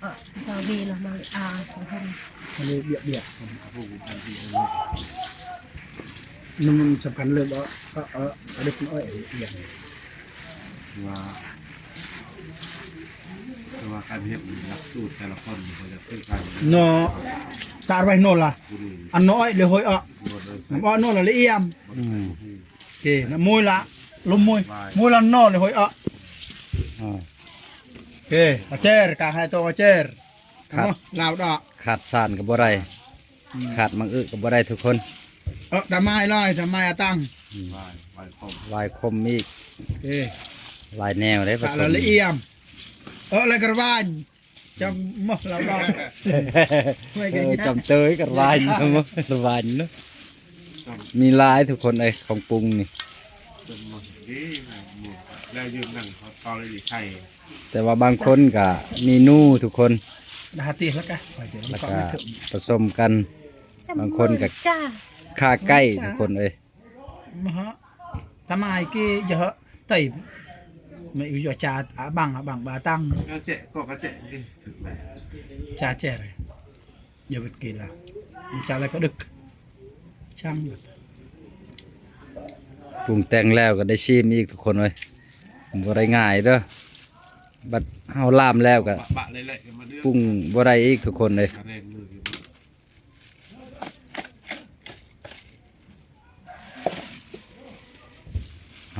ເອີ ຊາວບີລະມາອ່ານຂອງເພິ່ນ ອັນນີ້ບຽກໆ ມັນສຳຄັນເລີຍບໍ່? ເອີ ເອີ ອັນນີ້ເພິ່ນອ້ອຍອຽງ ວ່າ ແຕ່ວ່າການເຮັດນີ້ຫຼັກສູດແຕ່ລະຄົນມັນກໍຈະຄືກັນເນາະ ຕາດໄວ້ໂນນລະ ອັນນ້ອຍເລີຍໂຫຍອະ ນ້ຳອອກໂນນລະລະອຽມ ອືມ ໂອເຄ ນະ ມຸຍລະ ລົມມຸຍ ມຸຍລະໂນນເລີຍໂຫຍອະ ອາ ໂອເຄ ອາເຈຣ ກາໃຫ້ໂຕອາເຈຣ ຂາດ ເນາະ ລາວດອກ ຂາດສານກໍບໍ່ໄດ້ ອືມ ຂາດມັງອຶກໍບໍ່ໄດ້ທຸກຄົນ ເອີ ຕາມາຍລອຍ ຕາມາຍອາຕັງ ອືມ ວາຍ ວາຍຄົມ ວາຍຄົມອີກ ເອີ ຫຼາຍແນວເດ້ ຂາດລະລະອຽມ ເອີ ລະກະວານ ຈຳໝໍລະບາຍ ເອີ ຈຳເຕີຍກັນວາຍເນາະ ວາຍເນາະ ມີຫຼາຍທຸກຄົນເອີຍ ຂອງປຸງນີ້ ແຕ່ວ່າບາງຄົນກະມີນູທຸກຄົນ ແລ້ວກະປະສົມກັນ ບາງຄົນກະຂ້າໄກ່ທຸກຄົນເອີຍ. ມະຫະ ຕະມາຍເກຍະ ໄຕ ມະອີກຈາ ອະບັງ ອະບັງບາຕັງ ກະແຈະ ກໍກະແຈະ ຈາແຈະ ຢ່າເປັນເກລາ ຈາແລ້ວກະດຶກ ຊ່າງ ປຸງແຕ່ງແລ້ວກະໄດ້ຊີມອີກທຸກຄົນເອີຍ ບໍ່ໄດ້ງ່າຍເດີ ບັດເຮົາລາມແລ້ວກະປຸງບໍ່ໄດ້ອີກທຸກຄົນເອີຍ.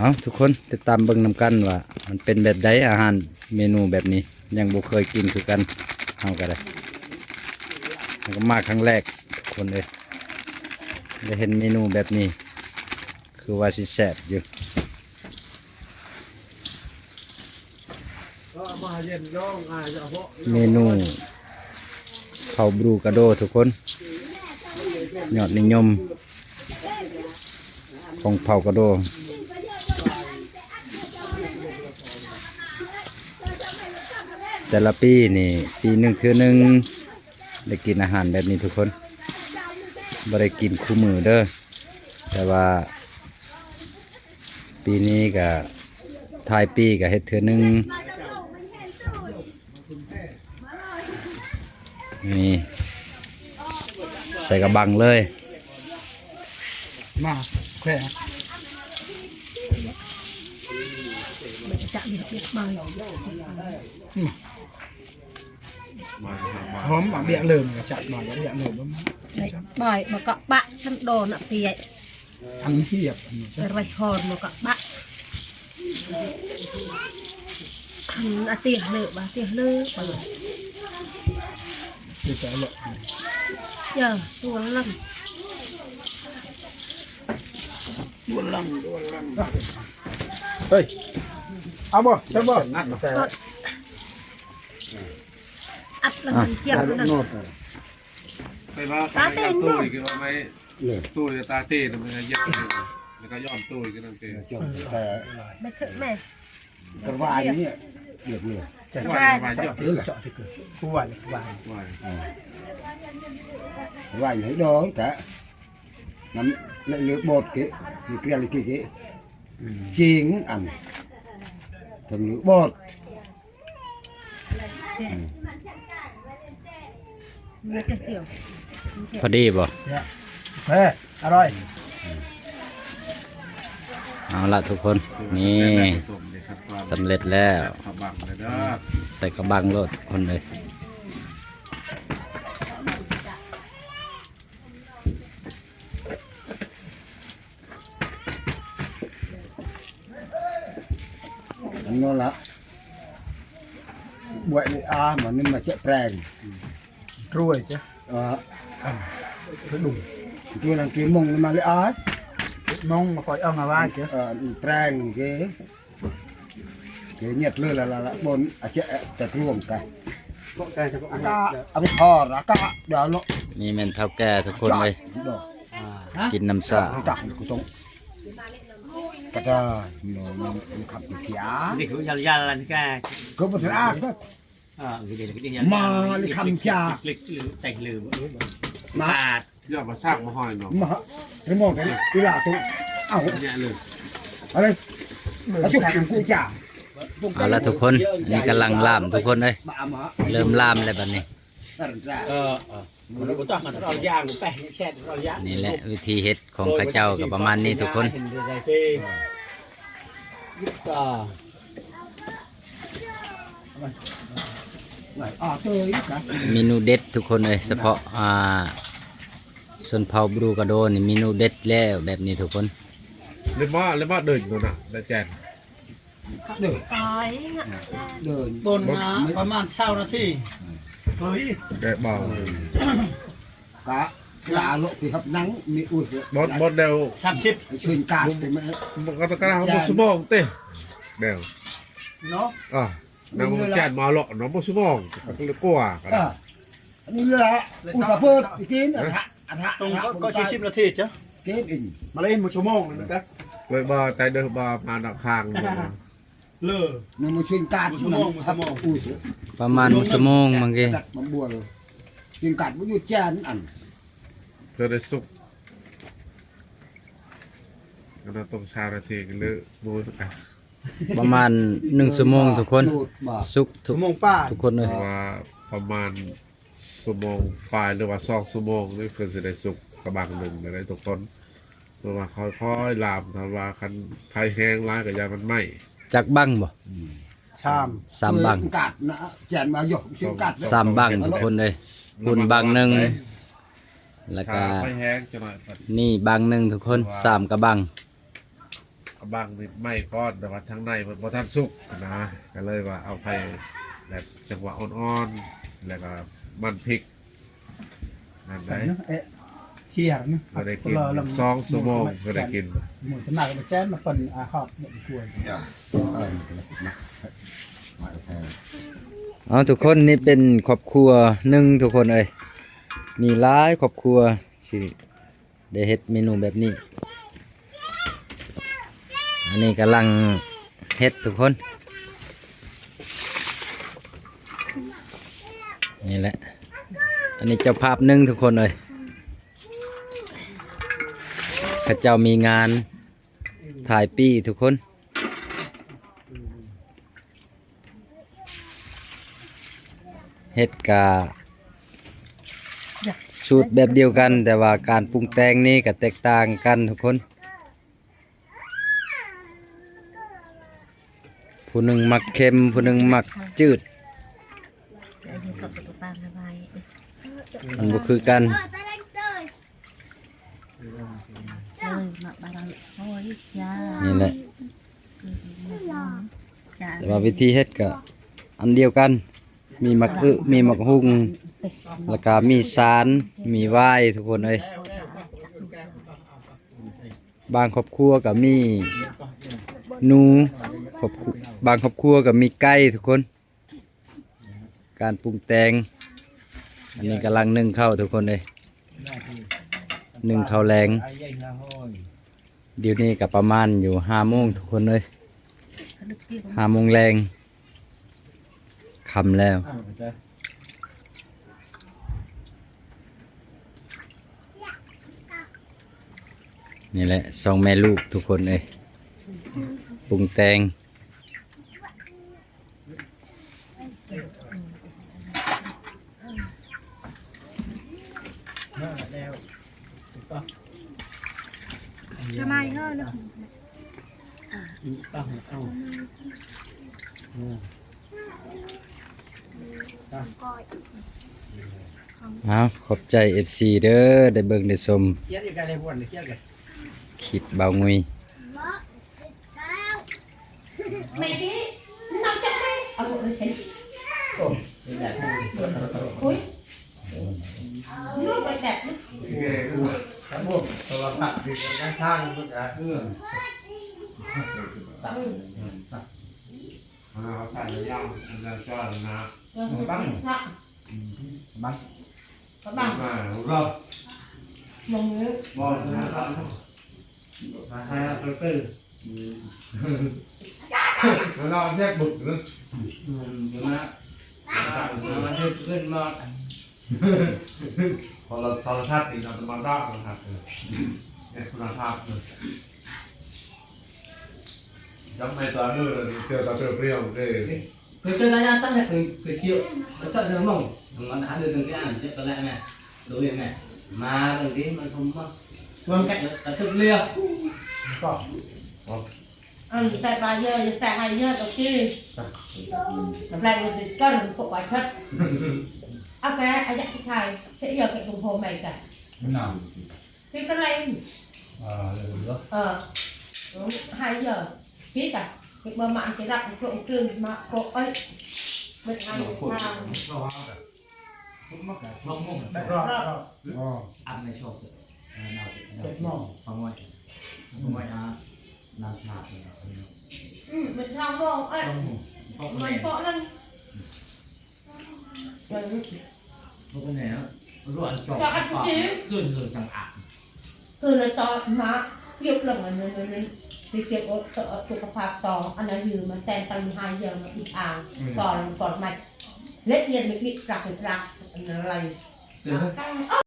ເອົາ ທຸກຄົນຕິດຕາມເບິ່ງນຳກັນວ່າມັນເປັນແບບໃດ ອາຫານເມນູແບບນີ້ ຍັງບໍ່ເຄີຍກິນຄືກັນ ເຮົາກະໄດ້ ເຮົາກະມາຄັ້ງແລກທຸກຄົນເອີຍ ໄດ້ເຫັນເມນູແບບນີ້ ຄືວ່າຊິແຊບຢູ່. ເມນູເຜົາບຣູກາໂດທຸກຄົນ ຍອດນິຍົມຂອງເຜົ່າກາໂດ ແຕ່ລະປີນີ້ ປີໜຶ່ງເທື່ອໜຶ່ງໄດ້ກິນອາຫານແບບນີ້ທຸກຄົນ ບໍ່ໄດ້ກິນຄູ່ມື້ເດີ ແຕ່ວ່າ ປີນີ້ກະທ້າຍປີກະເຮັດເທື່ອໜຶ່ງ ນີ້ ໃສ່ກະບັງເລີຍ ມາແຂວະ ຫອມບາດຽວເລີຍ ກະຈັດບາດຽວເລີຍ ບາຍ ມັນກະປະທັງດອນນະ ເພຍ ອັນຮຽບ ໄລຮອນມັນກະປະ ອັນອາເຕຍເລີ ບາເຕຍເລີ ບາ ເອີ ຕົວລຳ ດວນຫຼັງ ດວນຫຼັງ ເຮີ້ຍ ເອົາບໍ່ ເຊີນບໍ່ ອັດລະມັນຈຽບນັ້ນ ໄປວ່າ ຕາເຕນ ຕູ້ອີກວ່າໄມ້ ຕູ້ຕາເຕນ ມັນກະຢຽບ ແລ້ວກະຍ້ອນຕູ້ອີກນັ້ນເຕ ໄປເຖິງແມ່ ກະວ່ານີ້ ດຽວນີ້ ວ່າ ວ່າ ເຈາະ ເຈາະ ເຈາະ ກະວ່າ ວ່າ ວ່າ ວ່າ ໃຫ້ດອງກະ ນຳເລືອກບົດເກ ມີເກລືອເກເກ ຈິງອັນ ທຳເລືອກບົດ ພໍດີບໍ່? ເອີ ອະຮ່ອຍ ເອົາລະທຸກຄົນ ນີ້ ສຳເລັດແລ້ວ ໃສ່ກະບັງໂລດທຸກຄົນເອີຍ. ອັນນັ້ນລະ ບວຍອາ ມັນນີ້ມາເຈາະແປງ ກລ້ວຍເຈົ້າ ເອີ ອັນ ກະດຸງ ກະດຸງ ກະມົງມາເລີຍອາ ກະມົງມາຄອຍເອົາມາວ່າເຈົ້າ ເອີ ແປງເກ ເກຍຽດເລີຍລະ ລະ ລະ ບົນອາເຈະ ແຕ່ລວມກະ ອາກະ ອາໄປພໍລະກະ ດຽວໂລ ນີ້ແມ່ນເຖົ້າແກ່ທຸກຄົນເອີຍ ກິນນຳຊາ ກະດາ ໂນ ມັນຂັບເສຍ ນີ້ຄືຍາວໆ ອັນກະ ຄືບໍ່ຖືກ ມາ ນີ້ຄຳຈາ ມາ ຍອດມາສາກມາຫອຍເນາະ ມາ ໄປມອງກັນ ອີຫຼາຕຸ ເອົາ ເອົາເລີຍ ເອົາຈຸ ກູຈາ ເອົາລະທຸກຄົນ ອັນນີ້ກຳລັງລາມທຸກຄົນເອີຍ ເລີ່ມລາມແລ້ວບັດນີ້ ເອີ ເອີ ນີ້ແຫຼະວິທີເຮັດຂອງເຂົາເຈົ້າກະປະມານນີ້ທຸກຄົນ ເມນູເດັດທຸກຄົນເອີຍ ສະເພາະ ອ່າ ຊົນເຜົ່າບຣູກາໂດນີ້ເມນູເດັດແລ້ວແບບນີ້ທຸກຄົນ ເລີມາ ເລີມາເດີນໂດນນະ ໄດ້ແຈນ ເດີນ ເດີນ ໂດນນະ ປະມານຊາວນາທີ ເຮີ້ຍ ແດດບໍ່ ກະລາໂລະທີ່ຮັບນັ່ງມີອຸດ ໝົດ ໝົດແລ້ວ ສາມສິບ ຊຶນກາດ ມັນກະຕ້ອງການຫົກຊົ່ວໂມງຕິ ແລ້ວ ເນາະ ອາ ນາງມະແຈນມາເລາະນຳບໍ່ຊົ່ວໂມງ ກະເລີຍກົວກະ ອັນນີ້ລະ ອຸຕະເປີດກິນ ອະທະ ອະທະ ຕ້ອງ ກໍ ກໍສີ່ສິບນາທີຈ້ະ ກິນອີກ ມາເລີຍໝົດຊົ່ວໂມງນະ ເລີຍບໍ່ໄດ້ເດີ ບໍ່ມານອກທາງ ເລີຍ ຍັງບໍ່ຊິນກາດ ໝົດຊົ່ວໂມງ ໝົດຊົ່ວໂມງ ປະມານໝົດຊົ່ວໂມງມັງເກ ມາບົວ ຊິນກາດບໍ່ຢູ່ແຈນອັນ ເພື່ອໄດ້ສຸກ ອັນນັ້ນຕ້ອງຊາວນາທີ ເລີຍບໍ່ ປະມານໜຶ່ງຊົ່ວໂມງທຸກຄົນ ສຸກທຸກ ຊົ່ວໂມງປາຍ ທຸກຄົນເອີຍ ເພາະວ່າປະມານຊົ່ວໂມງປາຍ ຫຼືວ່າສອງຊົ່ວໂມງນີ້ ເພິ່ນຊິໄດ້ສຸກກະບັງໜຶ່ງໄດ້ທຸກຄົນ ເພາະວ່າຄ່ອຍໆລາມ ຖ້າວ່າຄັນໄຟແຮງຫຼາຍກະຢ້ານມັນໄໝ້ ຈັກບັງບໍ່? ສາມ ສາມບັງ ກາດນະ ແຈນມາຢູ່ ຊິນກາດ ສາມບັງທຸກຄົນເອີຍ ພຸ້ນບັງໜຶ່ງ ແລ້ວກະ ຖ້າໄຟແຮງຈັກໜ້ອຍ ນີ້ບັງໜຶ່ງທຸກຄົນ ສາມກະບັງ ກະບັງນີ້ໄໝ້ກ່ອນ ແຕ່ວ່າທາງໃນມັນບໍ່ທັນສຸກຫັ້ນນະ ກະເລີຍວ່າເອົາໄຟແບບຈັງຫວະອ່ອນໆ ແລ້ວກະໝັ່ນພິກ ນັ້ນໄດ໋ ເທຍນະ ເພື່ອໄດ້ກິນ ສອງຊົ່ວໂມງເພື່ອໄດ້ກິນ ໝູຕະໜ້າກະມາແຈນມາເປັນອາຫານ ເອົາທຸກຄົນ ນີ້ເປັນຄອບຄົວໜຶ່ງທຸກຄົນເອີຍ ມີຫຼາຍຄອບຄົວຊິ ໄດ້ເຮັດເມນູແບບນີ້ ອັນນີ້ກຳລັງເຮັດທຸກຄົນ ນີ້ແຫຼະ ອັນນີ້ເຈົ້າພາບໜຶ່ງທຸກຄົນເອີຍ ເຂົາເຈົ້າມີງານທ້າຍປີທຸກຄົນ. ເຮັດກະສູດແບບດຽວກັນ ແຕ່ວ່າການປຸງແຕ່ງນີ້ກະແຕກຕ່າງກັນທຸກຄົນ ຜູ້ໜຶ່ງມັກເຄັມ ຜູ້ໜຶ່ງມັກຈືດ ມັນບໍ່ຄືກັນ. ນີ້ແຫຼະ ແຕ່ວ່າວິທີເຮັດກະອັນດຽວກັນ ມີໝາກອຶ ມີໝາກຫຸ່ງ ແລ້ວກະມີສານ ມີຫວາຍທຸກຄົນເອີຍ. ບາງຄອບຄົວກະມີໜູ ຄອບຄົວ ບາງຄອບຄົວກະມີໄກ່ທຸກຄົນ. ການປຸງແຕ່ງ ອັນນີ້ກຳລັງໜຶ້ງເຂົ້າທຸກຄົນເອີຍ ໜຶ້ງເຂົ້າແລງ ດຽວນີ້ກະປະມານຢູ່ຫ້າໂມງທຸກຄົນເອີຍ ຫ້າໂມງແລງ ຄ່ຳແລ້ວ. ນີ້ແຫຼະ ສອງແມ່ລູກທຸກຄົນເອີຍ ປຸງແຕ່ງ. ສະບາຍເຮີ້ເນາະ ເອົາ ຂອບໃຈເອັຟຊີເດີ ໄດ້ເບິ່ງໄດ້ຊົມຄລິບບ່າວງຸຍ. Jam mai ta anu, dia ta terperiam deh. Kecil tanya tanya ke-, kecil. Kecil dia ngomong. Dengan ada dengan dia, dia kena meh. Doi meh. Ma dengan dia, mai rumah. Tuan kat, tak terperiam. Kau. Oh. Ăn sai ba yơ, sai hai yơ, tao kê. Tao play một cái cân, cậu quá chất. Ok, ai dạy cái thai, sẽ giờ cái đồng hồ mày cả. Thế nào? Cái cái này. À, được rồi. Ờ. Đúng, hai giờ. Ký cả. Cái bơ mặn cái rắc cái trộn trơn mà có ấy. Bật hai giờ thang. Rau hả? Rau hả? Rau hả? Rau hả? Rau hả? Ăn này cho. ເຈັດໂມງ ປາງວຍ ປາງວຍ ອາ ນ້ຳຊາ ອືມ ເປັນສອງໂມງ ເອີຍ ສອງໂມງ ມັນເປາະນັ້ນ ພວກແນວ ລວນຈອກ ຈອກອັນ ປອກ ຄືນເລີຍຈັ່ງອັກ ຄືລະຕອນມາຍກລົງອັນນັ້ນ ອັນນັ້ນ ໄປເກັບເອົາ ເອົາສຸຂະພາບຕໍ່ ອັນນັ້ນຢູ່ມາແຕ່ງຕັ້ງໃຫ້ເຍອະມາອີກອ່າງ ອືມ ຕໍ່ ຕໍ່ໃໝ່ ລະອຽດມີກລັກກລັກ ອັນນັ້ນໄຫຼ ເອີ